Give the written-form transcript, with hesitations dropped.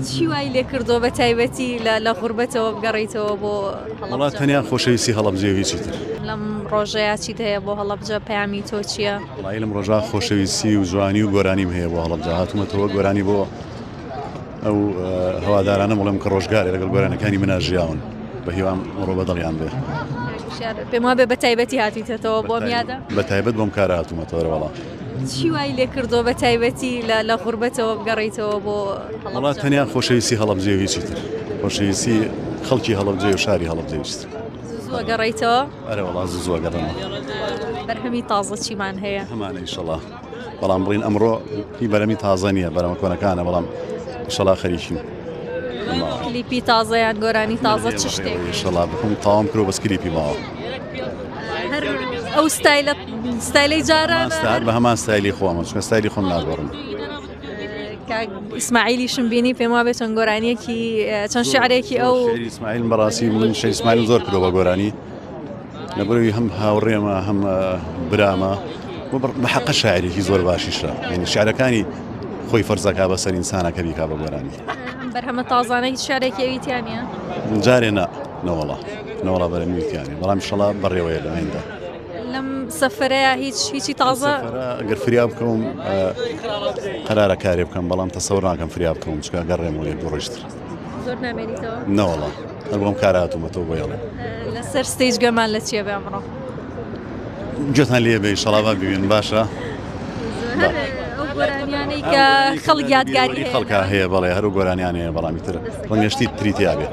چی وای لێ کردووە بە تایبەتی لە لە غوربەتەوە بگەڕێیتەوە بۆ وەڵا هەڵەبجە؟ تەنیا خۆشەویستی هەڵەبجەیە و هیچی تر. لەم ڕۆژەیا چیت هەیە بۆ هەڵەبجە پەیامی تۆ چییە؟ وەڵایی لەم ڕۆژە خۆشەویستی و جوانی و گۆرانیم هەیە بۆ هەڵەبجە هاتوومەتەوە گۆرانی بۆ ئەو هەوادارانە بڵێم کە ڕۆژگارێ لەگەڵ گۆرانەکانی منا ژیاون بە هیوام ئەمڕۆ بەدڵیان بێ. پێم وابێ بە تایبەتی هاتوویتەتەوە بۆ ئەم یادە؟ بە تایبەت بۆم کارە هاتوومەتەوە وەڵا. چی وای لێ کردووە بە تایبەتی لە لە غوربەتەوە بگەڕێیتەوە بۆ وەڵا هەڵەبجە؟ تەنیا خۆشەویستی هەڵەبجەیە و هیچی تر خۆشەویستی خەڵکی هەڵەبجەیە و شاری هەڵەبجەیە و هیچی تر. زوو زوو ئەگەڕێیتەوە؟ ئەرێ وەڵا زوو زوو ئەگەڕێمەوە. بەرهەمی تازە چیمان هەیە؟ هەمانە ئیشەڵا بەڵام بڵین ئەمڕۆ هی بەرەمی تازە نییە بەرەمە کۆنەکانە بەڵام ئیشەڵا خەریکین. کلیپی تازە یان گۆرانی تازە چ شتێک؟ ئیشەڵا بخۆم تەواوم کرد بەس کلیپی ماوە. هەر ئەو ستایلە ستایلەی جارانە؟ هەر بە هەمان ستایلی خۆمە چونکە ستایلی خۆم ناگۆڕم. کاک ئیسماعیلیشم بینی پێم وابێ چەند گۆرانیەکی چەند شعرێکی ئەو شعری ئیسماعیلم بەڕاستی من شعری ئیسماعیلم زۆر کردووە بە گۆرانی لەبەرئەوەی هەم هاوڕێمە هەم برامە بە حەقە شاعرێکی زۆر باشیشە یعنی شعرەکانی خۆی فەرزەکا بەسەر ئینسانە کە بیکا بە گۆرانی. بەرهەمە تازانە هیچ شعرێکی ئەوی تیا نییە؟ جارێ نا نەوەڵا نەوەڵا بەرهەمی تیا نییە بەڵام ئیشەڵا بەڕێوەیە لە ئایندە. لەم سەفەرەیا هیچ هیچی تازە؟ ئەگەر فریا بکەوم قەرارە کارێ بکەم بەڵام تەسەور ناکەم فریا بکەوم چونکە گەڕێمەوە یەک دوو ڕۆژتر. زۆر نامێنیتەوە؟ نەوەڵا هەر بۆم کارە هاتوومەتەوە بۆ یەڵێ. لەسەر stage گوێمان لە چییە بێ ئەمڕۆ؟ گوێتان لێ بێ ئیشەڵا با ببین باشە؟ هەر ئەو گۆرانیانەی کە خەڵک یادگاری هەیە. خەڵکا هەیە بەڵێ هەر ئەو گۆرانیانەیە بەڵام ئیتر ڕەنگە شتی تری تیا بێ.